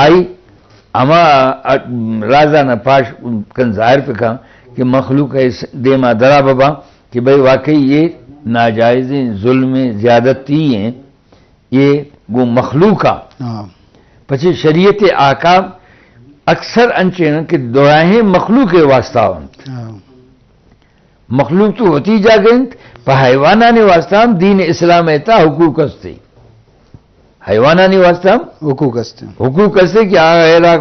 آئی ہما رازانا پاش کن، ظاہر پہ کن کہ مخلوق ء دیما درا بباں کہ بھئی واقعی یہ ناجائزیں، ظلمیں، زیادتی ہیں، یہ گوں مخلوقا۔ ہاں۔ پچے شریعت احکام اکثر انچیں کہ دراہیں مخلوق واسطہ انت۔ ہاں۔ مخلوق تو وتی جاگہ انت، پہ حیوانانی واسطہ ہم دین اسلام ء تہا حقوق استے۔ حیوانانی واسطہ ہم حقوق استے۔ حقوق استے کہ آ غیرا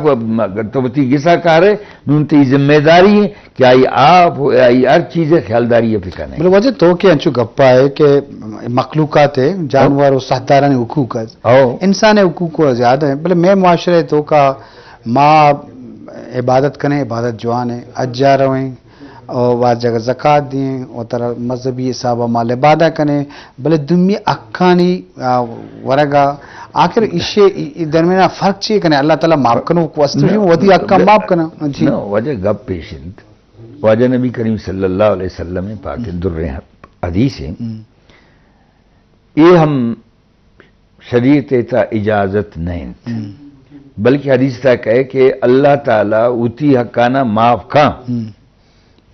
تو وتی گسا کارے، نون تی ذمہ داری ہے کہ آئی آپ، آئی ہر چیز خیالداری پہ کنے۔ بلے واجہ تو کہ انچو گپا ہے کہ مخلوقات ہے، جانور و ساہدارانی حقوق ہے۔ او۔ انسان حقوق و زیادہ ہے، بلے میں معاشرے تو کا ما عبادت کنے، عبادت جوان ہے، حجا رویں، او بعض جگہ زکات دیں، او ترا مذہبی حساب ما لبادہ کنے، بلے دومی حقانی، آ، ورگا، آخر ایشے، ای، ای درمیان فرق چی کنے؟ اللہ تعالی معاف کنو، کو است نہ، وتی حقا نہ، معاف کنا۔ جی۔ نہ، واجہ گپ پیش انت۔ واجہ نبی کریم صلی اللہ علیہ وسلم پاک در حدیث ہیں۔ ہم۔ یہ ہم شریعت ء تہا اجازت نہ انت، ہم۔ بلکہ حدیث تہا کہے کہ اللہ تعالی وتی حقانا معاف کن، ہم۔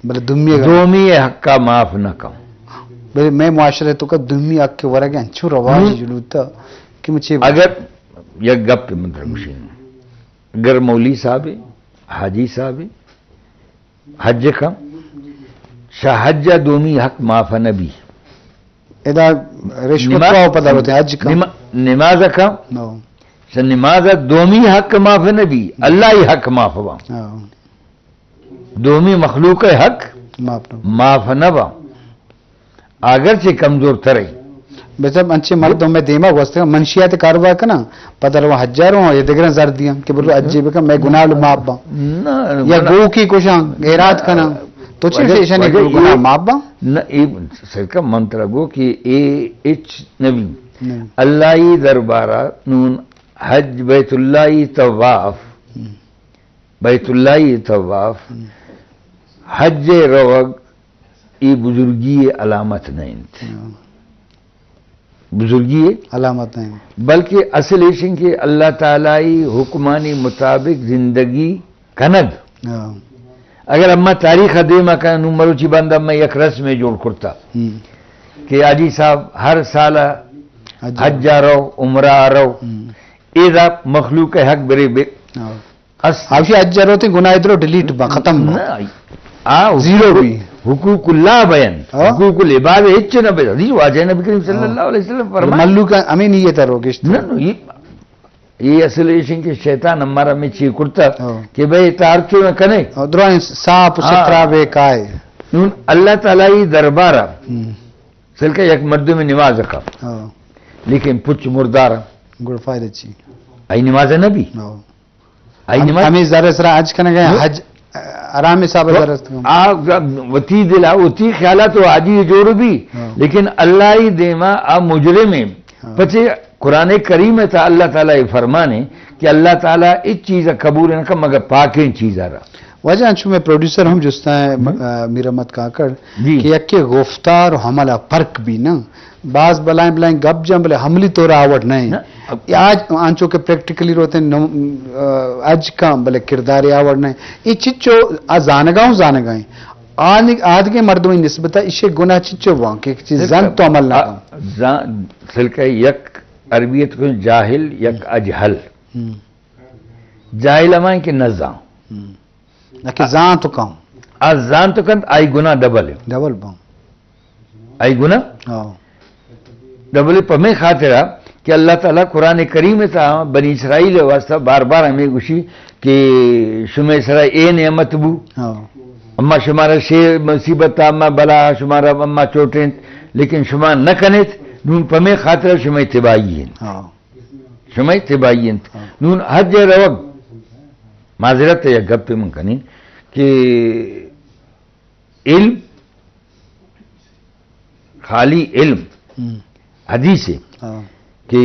بلے دومی ء دومی ء حقا معاف نہ کن۔ بلے میں معاشرے تو کا دومی حق کے ورگ انچو رواج ہم۔ جلوتا کہ مچے اگر یک گپ من ترا گوشین، اگر مولوی صاحب، حاجی صاحب، حج کن، شہ حج ء دومی حق معاف نہ بی۔ ادا رشوت نما-، پاو پدا ہوتے حج کن۔ نما-، نماز کن، نو۔ شہ نماز ء دومی حق معاف نہ بی، اللہ ہی حق معاف با۔ ہاں۔ دومی مخلوق ء حق معاف نہ با۔ معاف نہ با۔ اگرچہ کمزور ترے۔ بزاں انچیں مردم میں دیما گوستگاں، منشیات کاروبار کناں، پدا رواں حجا رواں، یا دگراں زر دیاں کہ برو حجے بکن، میں گناہ معاف باں۔ نہ، یا گنا-، گوکی کشاں، غیرات کناں۔ تو چی وجہ، ایشانی وجہ گناہ اے، معاف باں؟ نہ، اے سرکا من ترا گو کہ اے اچ نبی۔ نہ۔ اللہ ای دربارا نون حج بیت اللہ ای طواف، ہم۔ بیت اللہ ای طواف، ہم۔ حج روگ، اے بزرگی ء علامت نہ انت۔ ہاں۔ بزرگی ء علامت نہ انت۔ بلکہ اصل ایش انت کہ اللہ تعالی ء حکمانی مطابق زندگی کنگ۔ ہاں۔ اگر اما تاریخ ء دیما کناں، نوں مروچی باندا اما یک رسمے جوڑ کرتا ہم۔ کہ حاجی صاحب ہر سال ء حج۔ حج ء رو، عمرہ ء رو۔ ہم۔ اے دا مخلوق ء حق برے بے۔ ہاں۔ است۔ آوشی حج ء روتیں گناہ درو ڈیلیٹ با، ختم با۔ نہ، آ زیرو حقوق، بی۔ حقوق اللہ بینت، ہاں۔ حقوق العباد ہچ نہ بینت۔ حدیث واجہ نبی کریم صلی ہاں۔ اللہ علیہ وسلم فرمائے۔ ملوک ہمیں نیت ء روگشت۔ نہ، نہ، یہ، یہ اصل ایش انت کہ شیطان ہمارا میں چی کرتا ہاں۔ کہ بھئی تار چو نہ کنے۔ ہاں، درائیں صاف ہاں۔ ستھرا بے کائے۔ نون اللہ تعالی ای دربارا ہم۔ سلکہ یک مردم نماز کا۔ ہاں۔ لیکن پچ مردار۔ گڑ فائدہ چی؟ آئی نماز نہ بی۔ ہاں۔ آئی ہم-، نماز ہمیں زر سرا حج کنگ ء، ہو؟ حج حرام حساب ء تو زر است۔ آ وتی دل ء وتی خیالات و حاجی جوڑ بی، ہاں۔ لیکن اللہ ای دیما آ مجرم ہے۔ ہاں۔ پچے قرآن کریم ء تا اللہ تعالی ء فرمانے کہ اللہ تعالی اچ چیز ء قبول نہ کن مگر پاکیں چیز ء را۔ واجہ انچو میں پروڈیوسر ہم جستا ہے، ہم۔ آ، میر احمد کاکڑ، جی۔ کہ یکے گفتار و عمل ء فرق بی نا۔ باز بلائیں بلائیں گپ جاں، بلے عملی طور آوڑ نہ انت۔ نہ، اب یہ آج آنچو کہ پریکٹیکلی روتے ہیں، نم-، آ، اج کاں، بلے کردارے آوڑ نہ انت۔ یہ چچو آ زانگا ہوں زانگا ہیں۔ آدگ-، آدگے مردمی نسبتا ایشی گناہ چچو بوان کہ چیز دیکھ، زان تو عمل نہ آ، کن۔ زان، سلکہ یک عربیت کو جاہل، یک ہم۔ اجہل۔ ہم۔ جاہل ہمائیں کہ نہ زان۔ ہم۔ نہ کہ زان تو کم۔ آ زان تو کنت، آئی گناہ ڈبل ہے۔ ڈبل بم۔ آئی گناہ؟ ہاں۔ ڈبل پمے خاطرہ کہ اللہ تعالی قرآن کریم تا بنی اسرائیل واسطہ بار بار ہمیں گوشی کہ شمے سرا اے نعمت بو۔ ہاں۔ اما شمارا شے مصیبت، اما بلا، شمارا اما چوٹیں، لیکن شما نہ کنیت، نون پمے خاطرہ شمے تباہی ہیں۔ ہاں۔ شمئے تباہی انت۔ ہاں۔ نون حج ء روگ، معذرت ء یک گپے من کنیں کہ علم، خالی علم، ہم۔ حدیث ہے ہاں۔ کہ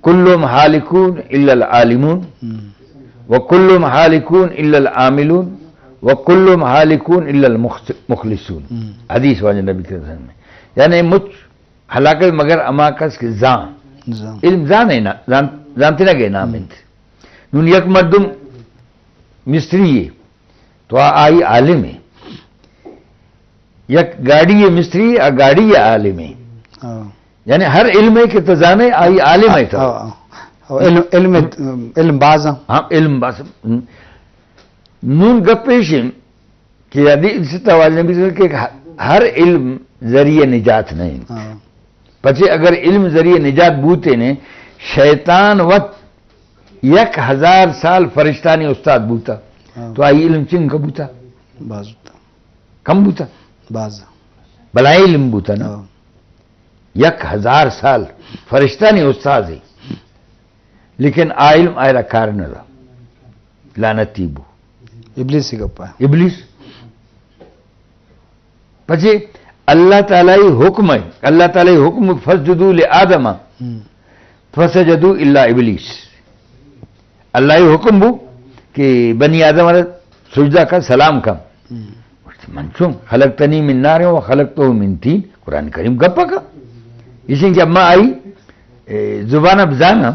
کلهم حالکون الا العالمون، ہم۔ وکلهم حالکون الا العاملون، وکلهم حالکون الا المخلصون۔ ہم۔ حدیث واجہ نبی کریم صلی اللہ علیہ وسلم میں۔ یعنی مچ ہلاکت مگر ہما کس کہ زان۔ زان۔ علم زان ہے نا، زان، زانتنگ ء نام ہم۔ انت۔ نون یک مردم مستری ہے، تو آ-، آئی عالم ہے. یک گاڑی ہے مستری، آ گاڑی ہے عالم ہے. ہاں. یعنی ہر علم ہے کہ تو زانے، آئی عالم ہے تو. ہاں، ہاں. علم، علم، علم باز ہیں. ہاں، علم باز. نون گپ ایش ہیں کہ حدیث توال نبی صلی اللہ علیہ وسلم کہ ہر علم ذریعہ نجات نہیں. ہاں. پچے اگر علم ذریعہ نجات بوتے نے، شیطان وت یک ہزار سال فرشتانی استاد بوتا، ہاں. تو آئی علم چنگ بوتا؟ باز بوتا. کم بوتا؟ باز. بلائیں علم بوتا نا. ہاں. یک ہزار سال فرشتانی استاد ہے، لیکن آ علم آئرا کار نہ دا. لعنتی بو. ابلیس ہی گپا ہے. ابلیس. پچے اللہ تعالی حکم ہے، اللہ تعالی حکم، فسجدوا لآدم، ہم. فسجدوا الا ابلیس. اللہ حکم بو کہ بنی آدم را سجدہ کا، سلام کا. ہم. من چون، خلقتنی من نار و خلقتہ من طین، قرآن کریم گپا کا. اسی کہ اما آئی اے، زبان اب زاناں.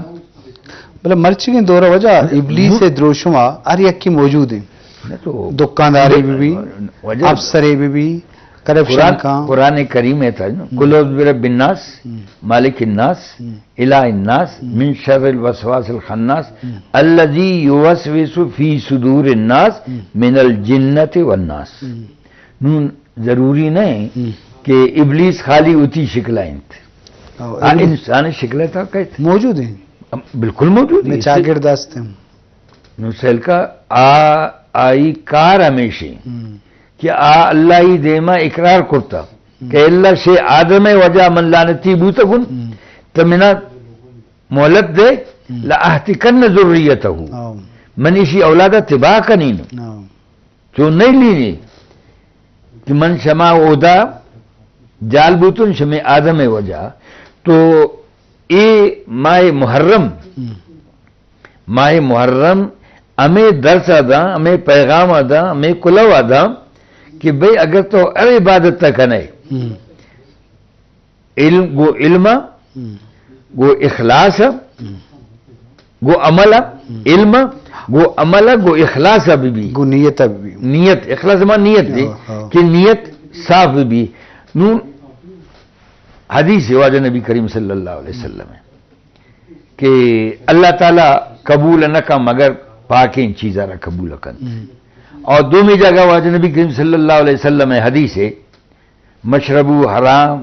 بلے مرچیگیں دور ءَ واجہ ابلیس ءِ دروشم ءَ ہر یکے موجود ایں. نہ تو دکاندارے بہ بی، واجہ افسرے بہ بی، کرپشن قرآن، کاں. قرآن کریم ءَ تھا نا، ہم. قل اعوذ برب الناس، ہم. مالک الناس، ہم. الہ الناس، ہم. من شر الوسواس الخناس، ہم. الذی یوسوس فی صدور الناس، ہم. من الجنۃ والناس. ہم. نون ضروری نہ ایں ہم. کہ ابلیس خالی وتی شکل ءَ انت. او، آ ابلیس انسان شکل ءَ تا کئیت. موجود ایں. بالکل موجود ایں. چاگرد است ایں. نو سیلکا آ، آئی کار ہمیش ایں ہم. کہ آ اللہ ای دیما اقرار کرتا ہم. کہ اللہ شے آدم ءِ وجہ من لعنتی بوتگوں، ہم. تو منا مہلت دے، ہم. لأحتکن ذریتہ. او. من ایشی اولاد ءَ تباہ کنین. او. چو نئیلینی کہ من شما اودا جال بوتن شمے آدم ءِ وجہ، تو اے ماہ محرم، ہم. ماہ محرم ہمے درس ءَ داں، ہمے پیغام ءَ داں، ہمے کلو ءَ داں کہ بھئی اگر تو ہر عبادت ءَ کنئے، ہم. علم گو علم ءَ، ہم. گو اخلاص ءَ، ہم. گو عمل ءَ، ہم. علم ءَ، گو عمل ءَ، گو اخلاص ءَ بہ بی. گو نیت ءَ بہ بی. نیت، اخلاص ما نیت دی ہاں، ہاں. کہ نیت صاف بہ بی. نون حدیث واجہ نبی کریم صلی اللہ علیہ وسلم ءِ کہ اللہ تعالی قبول نہ کن مگر پاکیں چیز ءَ را قبول کن. ہم. اور دومی جگہ واجہ نبی کریم صلی اللہ علیہ وسلم ءِ حدیث ہے، مشربو حرام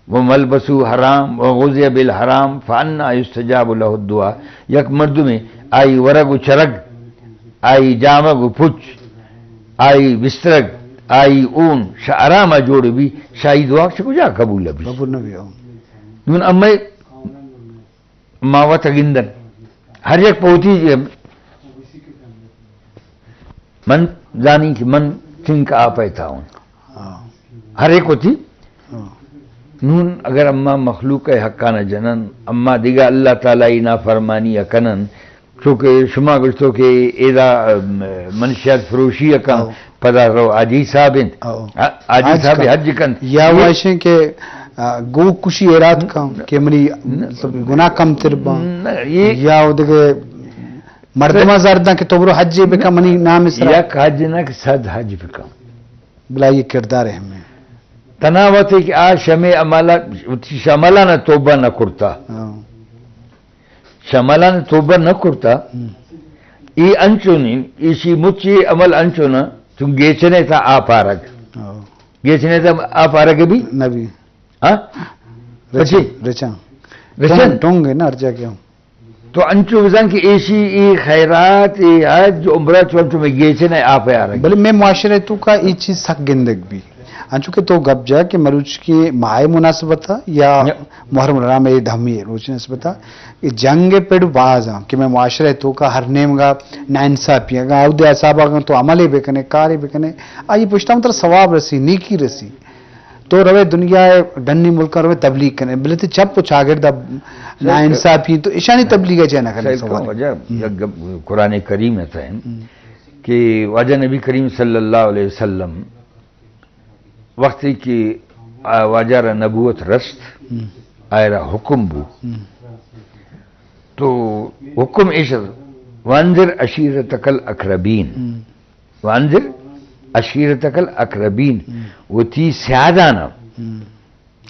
و ملبسو حرام و غذی بالحرام فانا یستجاب له الدعاء. یک مردمے آئی ورگ و چرگ، آئی جامگ و پچ، آئی بسترگ، آئی اون شہ حرام ءَ جوڑ بی، شہ آئی دعا چہ کجا قبول بی؟ قبول نہ بی، ہو. نون امے ما وت گندن. ہر یک پہ وتی من زانی کہ من چنک آپ ءَ تاؤں. ہاں. ہر یک وتی. ہاں. نون اگر اما مخلوق ءِ حقاں ءَ جنن، اما دگہ اللہ تعالی ءِ نافرمانی ءَ کنن، چونکہ شما گوشتو کہ ادا، ام، منشیات فروشی ءَ کن، ہاں. پدا رو حاجی صاحب انت. ہاں. آ-، حاجی حج صاحب کن. حج کنت. یا یہ واشیں کہ، آ، گو کشی ایراد کن کہ منی نہ. گناہ کم تر بان. نہ، یہ یا دگہ مردماں زر داں کہ تو برو حج بکن منی نام سرا. یک حج نہ کہ صد حج بکن. بلا یہ کردار اہم ہے. تنا وتے کہ آ شمے عمل، شملان توبہ نہ کرتا. ہاں. شملان توبہ نہ کرتا. ہم. ای انچونی، ایشی مچی عمل انچونا، چون گیچنے تا آپ آرگ. ہاں. گیچنے تا آپ آرگ بی؟ نہ بی. ہاں؟ رچن، پچی؟ رچن. رچن؟ ٹونگ، ٹونگ ہے نا ہر جگہ. تو انچو بزن کہ ایشی ای خیرات، ای حج، عمرہ چو انچو میں گیچن ہے آپ ہے آرگ. بلے میں معاشرے تو کا ای چیز سک گندگ بی. انچو کہ تو گپ جا کہ مروچ کی ماہ مناسبت ہے یا یا محرم الحرام ای دھمی روچ نسبت ہے. ای جنگ پڑ باز ہیں کہ میں معاشرے تو کا ہر نیم گا ناانصافی ہے. اگر او دے حساب اگر تو عملے بکنے، کارے بکنے، آئی پشتم تر ثواب رسی، نیکی رسی. تو روے دنیا ء ڈنی ملکاں روے تبلیغ کنے، بلے تے چپ و چاگرد ء ناانصافی تو اشانی تبلیغ ء جا نہ کنے. سید سوال. کہاں واجہ، ہم. یک گپ قرآن کریم ء تھا ہم. ہم. کہ واجہ نبی کریم صلی اللہ علیہ وسلم وقتی کہ آ واجہ را نبوت رست، ہم. آئرا حکم بو. ہم. تو حکم ایش ات وانذر عشیرتک الاقربین۔ ہم۔ وانذر عشیرتک الاقربین۔ ہم۔ وتی سیادانا۔ ہم۔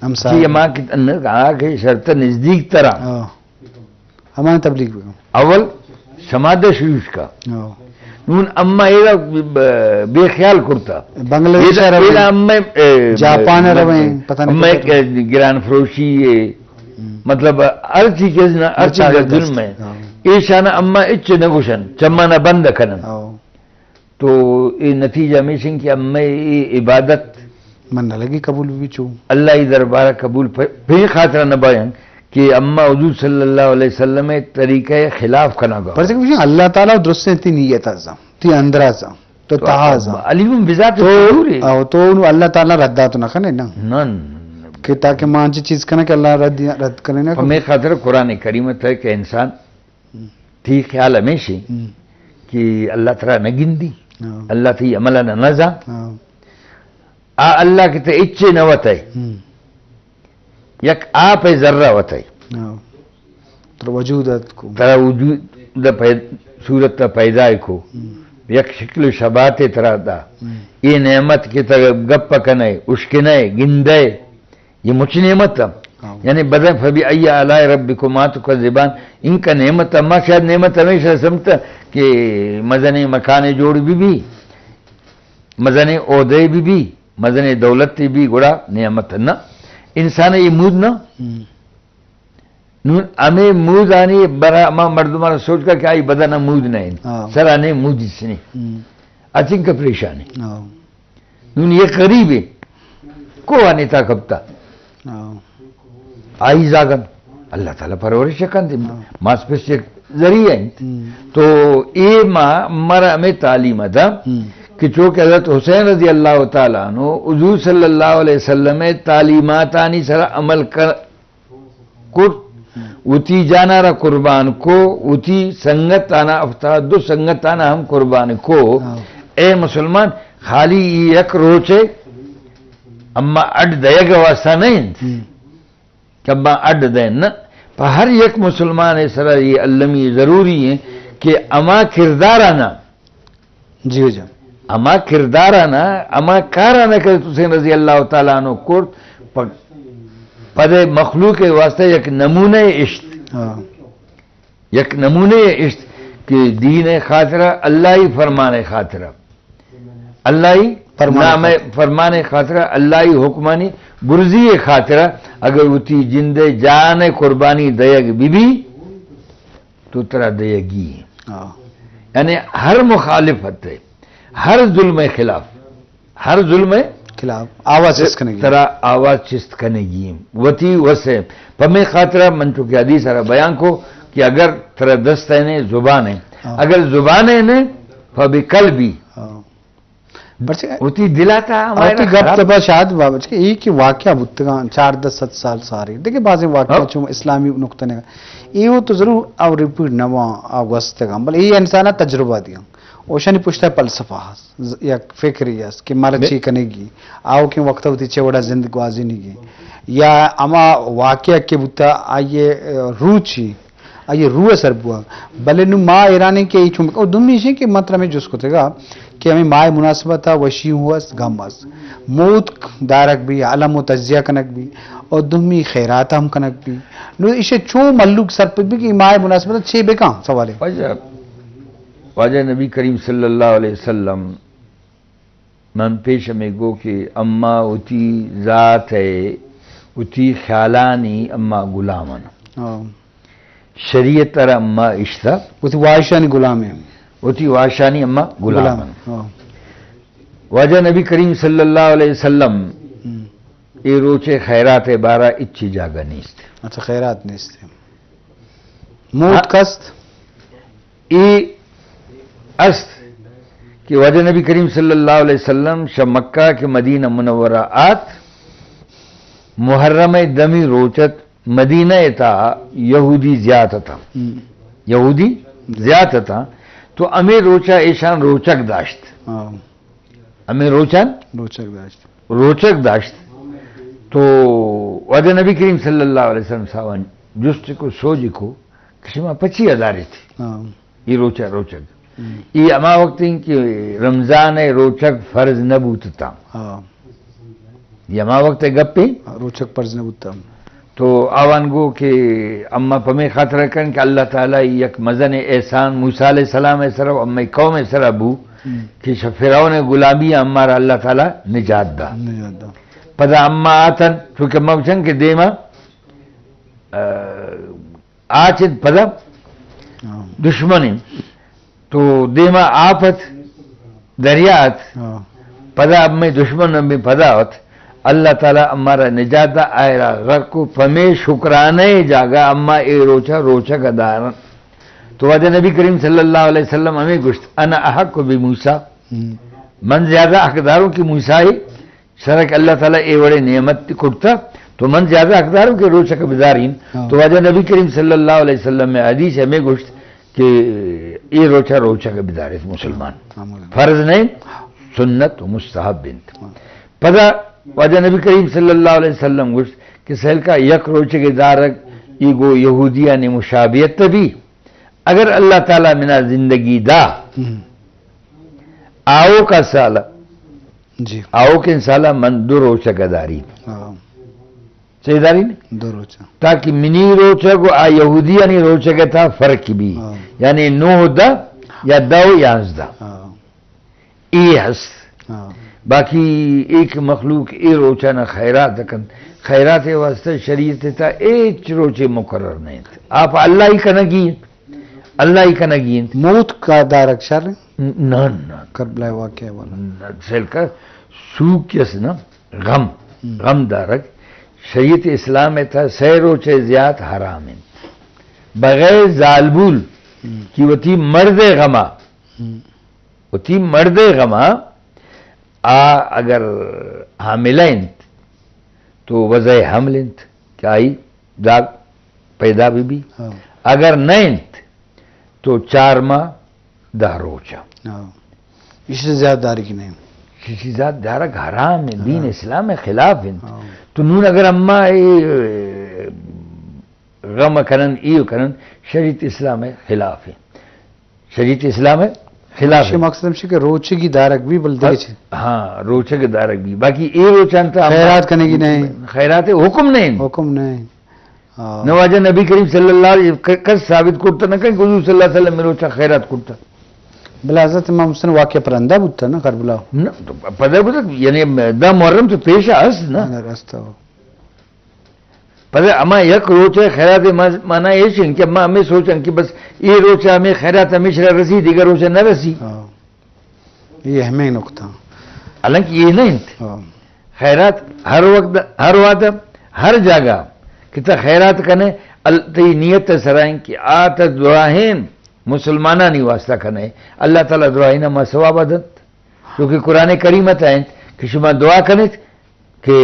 ہمسایہ۔ کہ ہما کہ تن-، آ کہ شرط نزدیک ترا۔ ہاں۔ ہمانی تبلیغ بکن۔ اول شمادہ شروع کا۔ ہاں۔ نون اما ایرا ب-، بے خیال کرتا۔ بنگلہ دیش ایرا، ایرا رویں۔ اما، اے، جاپان مطلب، رویں، پتہ نہیں اما کتنا۔ ایک گران فروشی ہے۔ ہم۔ مطلب، ہر چیز نہ، ہر ہر چیز چیز ظلم ہے۔ ہاں۔ ایشان اما اچ نہ گوشن، چمانا بند کنن۔ ہاں۔ تو اے نتیجہ ہمیش انت کہ امئے اے عبادت من نہ لگی قبول بی چو۔ اللہ ای دربار قبول پ-، پہ خاطر نہ بایاں کہ اما حضور صلی اللہ علیہ وسلم طریقہ خلاف کنگا۔ پرچہ کہ اللہ تعالی درستیں تی نیت ازاں، تی اندر ازاں، تو تو تہا ازاں۔ علیم بذات تو، صدور ہے۔ او تو انو اللہ تعالی رد دات نہ کنے نا۔ نہ، نہ، نہ۔ کہ تاکہ مان چی چیز کنے کہ اللہ رد، رد کنے نا۔ ہمیں خاطر قرآن کریم ہے کہ انسان ہم۔ تی خیال ہمیشی ہم۔ کہ اللہ ترا نہ گندی، ہاں۔ اللہ تی عمل نہ نزا۔ ہاں۔ آ اللہ کہ تے اچے نہ وتئے۔ ہم۔ یک آپ ذرہ وتئے۔ ہاں۔ ترا وجود ات کو۔ ترا وجود دا پید-، صورت دا پیدا کو۔ ہم۔ یک شکل و شبات ترا دا۔ ہم۔ اے نعمت کہ ترا گپ کنے، اشکنے، گندے۔ یہ مچ نعمت ہم۔ ہاں۔ یعنی بدن فبأي آلاء ربكما تكذبان، ان کا نعمت ہم، ما شاید نعمت ہمیشہ سمجھتا کہ مزنیں مکان جوڑ بی بی، مزنیں عہدے بی بی، مزنیں دولت بی، گڑا نعمت نہ۔ انسان یہ مود نہ۔ ہم۔ نون ہمیں مودانی برا ما مردمان سوچ کا کہ آئی بدن مود نہ انت۔ ہاں۔ سرانے مود اس نے۔ ہم۔ اچنکہ پریشانی۔ ہاں۔ نون یک غریبے کوہانی تا کپتا۔ ہاں۔ آئی زاگن اللہ تعالی پرورش کنت، ہاں۔ ماس پس یک ذریعہ انت۔ ہم۔ تو اے ما مر ہمیں تعلیم دا ہم۔ کہ چونکہ حضرت حسین رضی اللہ تعالی عنہ حضور صلی اللہ علیہ وسلم تعلیماتانی سر عمل کر کت، وتی جانا را قربان کو، وتی سنگت آنا، ہفتاد دو سنگت آنا ہم قربان کو۔ ہاں۔ اے مسلمان، خالی ای یک روچے اما اڈ دیگ واسطہ نہ انت ہم۔ کہ اما اڈ دین نہ، پہ ہر یک مسلمان سرا یہ المی ضروری ہے کہ اما کردار آنا جی ہو جان۔ ہما کردارانا، ہما کارانا کہ حسین رضی اللہ تعالی عنہ کرت، پ-، پد مخلوق واسطہ یک نمونہ اشت۔ ہاں۔ یک نمونہ اشت کہ دین خاطرہ، اللہ ہی فرمان خاطرہ، اللہ ہی فرمان نام خاطرہ۔ فرمان خاطرہ، اللہ ہی حکمانی برزی خاطرہ، اگر وتی جند جان قربانی دیگ بی بی، تو ترا دیگی۔ ہاں۔ یعنی ہر مخالفت ہے، ہر ظلم خلاف، ہر ظلم خلاف آواز چست کنگی۔ ترا آواز چست کنگی۔ وتی وسے۔ پمے خاطرہ من چونکہ حدیث را بیان کو کہ اگر ترا دست ہے نے زبان ہے، ہاں۔ اگر زبان ہے نے فبقلبی۔ ہاں۔ پرچہ وتی دل ء تہا ہمارا وتی گپ خراب۔ تبا شاید بابت کہ اے کہ واقعہ بوتگاں چاردہ سد سال ساری، دیکھے بازیں واقعہ ہاں۔ چون اسلامی نقطہ نگاہ، اے وہ تو ضرور او ریپیٹ نہ ہواں، او گوستگاں، بل اے انسان ء تجربہ دیاں، اوشانی پشت ء فلسفہ ہست، ز-، یک فکری ہست کہ مارا بے- چی کنگی، آؤ کہ وقت وتی چے وڑا زند گوازینگی، یا ہما واقعہ کہ بوتا آئیے، ا، روچی آئی روح ء سر بوگ۔ بلے نوں ما حیران ایں کہ اے چون، او دومی ایش کہ من ترا ہمے جست کتگ کہ ہمے ماہ ء مناسبت ء وشی ہوں است، گم است۔ موت دارگ بی، علم و تجزیہ کنگ بی، اور دومی خیرات ہم کنگ بی۔ نوں ایشے چون ملوک سرپد بی کہ ماہ ء مناسبت ء چے بکاں؟ سوالے۔ واجہ، واجہ نبی کریم صلی اللہ علیہ وسلم من پیش ہمے گو کہ اما وتی ذات ء وتی خیالانی اما غلام ان۔ ہاں۔ شریعت ء را اما اشتا۔ وتی واہشانی غلام ہیں۔ وتی واہشانی اما غلام غلام ان۔ ہیں۔ ہاں۔ واجہ نبی کریم صلی اللہ علیہ وسلم ہم۔ اے روچے خیرات ء بارہ اچی جاگہ نیست۔ اچھا، خیرات نیست۔ موت ہاں۔ کست؟ اے است کہ واجہ نبی کریم صلی اللہ علیہ وسلم شہ مکہ کہ مدینہ منورہ آت، محرم ء دمی روچ ات، مدینہ ء تہا یہودی زیات اتاں۔ ہم۔ یہودی زیات اتاں، تو ہمے روچا ایشان روچگ داشت۔ ہاں۔ ہمے روچان روچگ داشت۔ روچگ داشت۔ تو واجہ نبی کریم صلی اللہ علیہ وسلم صاحبان جست کو، سوج کو کہ شما پچی ہزار تھی؟ ہاں۔ ای روچہ روچگ۔ ہم۔ ای ہما وقت ہیں کہ رمضان ء روچگ فرض نہ بوتتا۔ ہاں۔ یہ ہما وقت ء گپ ہیں۔ روچگ فرض نہ بوتتا۔ تو آوان گو کہ اما پمے خاطر کن کہ اللہ تعالی یک مزن احسان موسی علیہ السلام ء سرا و اما قوم ء سرا بو، ہم۔ کہ ش-، فرعون ء غلامی ء امارا اللہ تعالی نجات دا۔ نجات دا۔ پدا اما آتن، چونکہ ما گوشن کہ دیما، آ، آچ انت پدا ہاں۔ دشمن انت۔ تو دیما آپ ات، دریا ات، ہاں۔ پدا ہمے دشمن ہمے پدا ات۔ اللہ تعالی ہمارا نجات دا، آئرا غرق کو۔ پمے شکرانے جاگا اما اے روچا روچگ دارن۔ تو واجہ نبی کریم صلی اللہ علیہ وسلم ہمیں گوشت، انا احق بموسی، ہم۔ من زیادہ حقدار ہوں کہ موسی سرک اللہ تعالی اے وڑے نعمت کرتا، تو من زیادہ حقدار ہوں کہ روچک بدارین۔ ہاں۔ تو واجہ نبی کریم صلی اللہ علیہ وسلم میں حدیث ہمیں گوشت کہ اے روچہ روچک بدارت مسلمان۔ ہاں، مسلمان۔ فرض نہیں، سنت و مستحب انت۔ ہاں۔ پدا واجہ نبی کریم صلی اللہ علیہ وسلم گوشت کہ سہلکا یک روچک دارگ ای گو یہودیانی مشابہت بھی، اگر اللہ تعالی منا زندگی دا، ہم۔ آؤکا سال جی۔ آؤکیں سالا من دو روچگ داری۔ ہاں۔ چے داری نے؟ دو روچگ۔ تاکہ منی روچگ و آ یہودیانی روچگ تا فرق بھی۔ ہاں۔ یعنی نو دہ یا دہ و یازدہ۔ ہاں۔ اے ہست۔ ہاں۔ باقی ایک مخلوق اے روچانا خیرات کن۔ خیرات واسطہ شریعت تا ایچ روچے مقرر نہیں۔ آپ اللہ ہی کنگی انت۔ اللہ ہی کنگی انت۔ موت کا دارگ شر؟ نہ، نہ۔ کربلا واقعہ والا۔ نہ، سلکا سوک یس نا، غم، ہم۔ غم دارگ۔ شریعت اسلام ء تھا سہ روچے زیات حرام انت۔ بغیر زالبول ہم۔ کی وتی مرد غما، ہم۔ وتی مرد غما، آ اگر حاملہ انت، تو وضع حمل انت کہ آئی داگ پیدا بہ بی۔ ہاں۔ اگر نہ انت تو چار ماہ دہ روچ۔ ہاں۔ اس سے زیادہ داری کی نہیں۔ اس سے زیادہ دارگ حرام ہے، دین ہاں۔ اسلام ہے خلاف ہے۔ ہاں۔ تو نون اگر اما اے غم کنن، ایو کنن، شریعت اسلام ہے خلاف ہے۔ شریعت اسلام ہے خلاف ہے۔ مقصد ہمشی کہ روچگی دارگ بھی بل دے چھ۔ ہاں، روچگ دارگ بھی۔ باقی اے روچان تا خیرات کنگی نہیں۔ خیرات حکم نہیں۔ حکم نہیں۔ ہاں۔ نو واجہ نبی کریم صلی اللہ علیہ وسلم ک-، کس ثابت کرتا نہ کہ حضور صلی اللہ علیہ وسلم روچا خیرات کرتا۔ بلا حضرت امام حسین واقعہ پرندہ بوتا نا کربلا۔ نہ، تو پتہ بوتا، یعنی دہ محرم تو پیش است نا۔ ہاں، رستہ ہو۔ پدا ہما یک روچے خیرات ما-، مانا ایش انت کہ ما ہمیں سوچن کہ بس اے روچ ہمیں خیرات ہمیشہ رسی، دیگر روچے نہ رسی۔ ہاں۔ یہ ہمیں نقطہ۔ حالانکہ یہ نہیں انت۔ ہاں۔ خیرات ہر وقت، ہر وقت، ہر جگہ کہ تا خیرات کنے، ال-، تی نیت سرائیں کہ آ تا دراہیں مسلمانانی واسطہ کنے، اللہ تعالی دراہیں ما ثواب دنت۔ کیونکہ قرآن کریم تا انت کہ شما دعا کنت کہ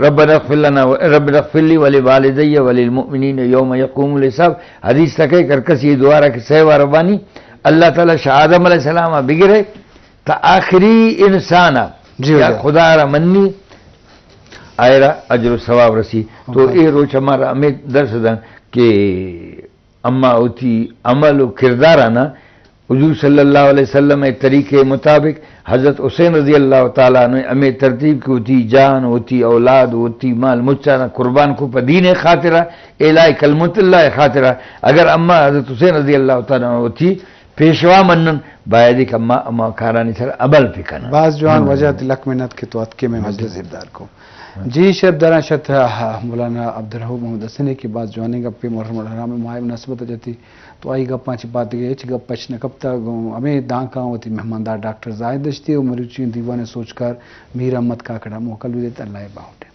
ربنا اغفر لنا و-، ربنا اغفر لی ولوالدی وللمؤمنین یوم یقوم الحساب۔ حدیث تکے کہ ہر کس یہ دعا را کہ سہ وار بانی، اللہ تعالی شاہ آدم علیہ السلام بگرے تا آخری انسان جی یا ہو جائے۔ خدا را منی، آئرا اجر و ثواب رسی۔ تو اوکے۔ اے روچ ہمارا ہمیں درس دن کہ اما وتی عمل و کردارانا حضور صلی اللہ علیہ وسلم ء طریقے مطابق حضرت حسین رضی اللہ تعالی عنہ ہمیں ترتیب کہ وتی جان، وتی اولاد، وتی مال مچانا قربان کو پہ دین خاطرہ، اعلاء کلمت اللہ خاطرہ۔ اگر اما حضرت حسین رضی اللہ تعالی عنہ وتی پیشوا منن، باید کہ اما، اما کارانی سر عمل پہ کنن۔ باز جوان۔ ہم۔ وجہ تی لک منت کہ تو اتکے میں مجلس زیردار کو۔ جی، شپ دراں شت، آ، مولانا عبدالرؤف محمد حسنی کہ باز جوانیں گپے محرم الحرام ماہ مناسبت جتی، تو آئی گپاں چہ پاد دگہ ہچ گپ پچ نہ کپتا۔ گوں ہمے دانکاں وتی مہماندار ڈاکٹر زاہد دشتی و مروچی دیوان سوچکار میر احمد کاکڑا موکل بدیت۔ اللہ باہوٹ۔